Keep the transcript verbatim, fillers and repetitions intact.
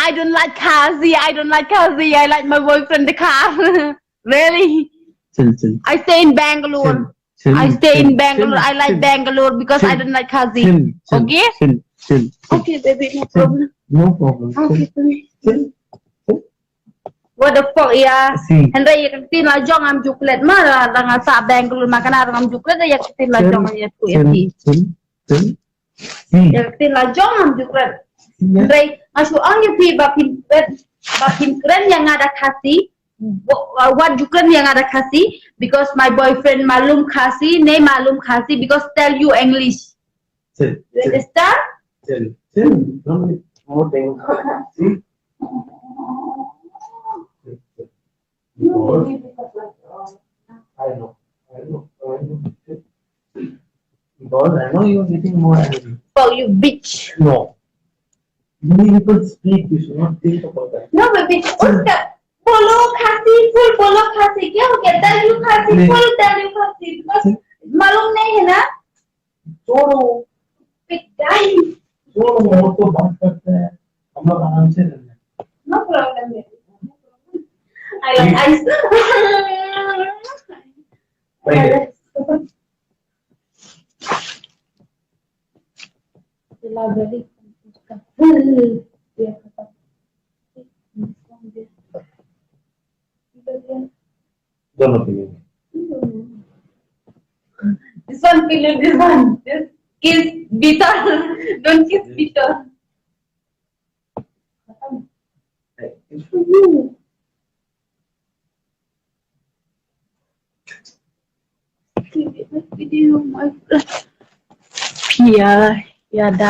I don't like Khasi. I don't like Khasi. I like my boyfriend, the car. Really? Chill, chill. I stay in Bangalore. Chill, chill, I stay in Bangalore. I like Bangalore because I don't like Khasi. Chill, chill, okay? Chill, chill, chill. Okay, baby, no problem. No problem. Okay, baby. Chill, chill. What the fuck, yeah? Hynrei ïa ka ktien la jong ngam ju klet ma la nga sah Bangalore ma kane ruh ngam ju klet ïa ka ktien la jong ïa tu ïa phi. Ïa ka ktien la jong ngam ju klet. Hynrei nga shu ong ïa phi ba phin kren, ba phin kren ïa nga da Khasi. Wat ju kren ïa nga da Khasi because my boyfriend malum Khasi, ne malum Khasi because tell you English. Chill, chill. You understand? Chill, chill. Don't need more thing. See? Because, I know, I know, I know. Because I know you're getting more angry. Oh, you bitch. No. You people speak, you should not think about that. No, baby, उसका बोलो खासी, full बोलो खासी, क्या हो गया? Tell you खासी, full tell you खासी, because मालूम नहीं है ना? छोड़ो। पिटाई। छोड़ो, वो तो बात करते हैं, हम लोग आराम से रहना। No problem, baby. I like ice. Pwede. Don't know. This one, Pillu, this one. Just kiss Peter. Don't kiss Peter. Hey, it's for you. Video, my friend. Yeah, yeah, that.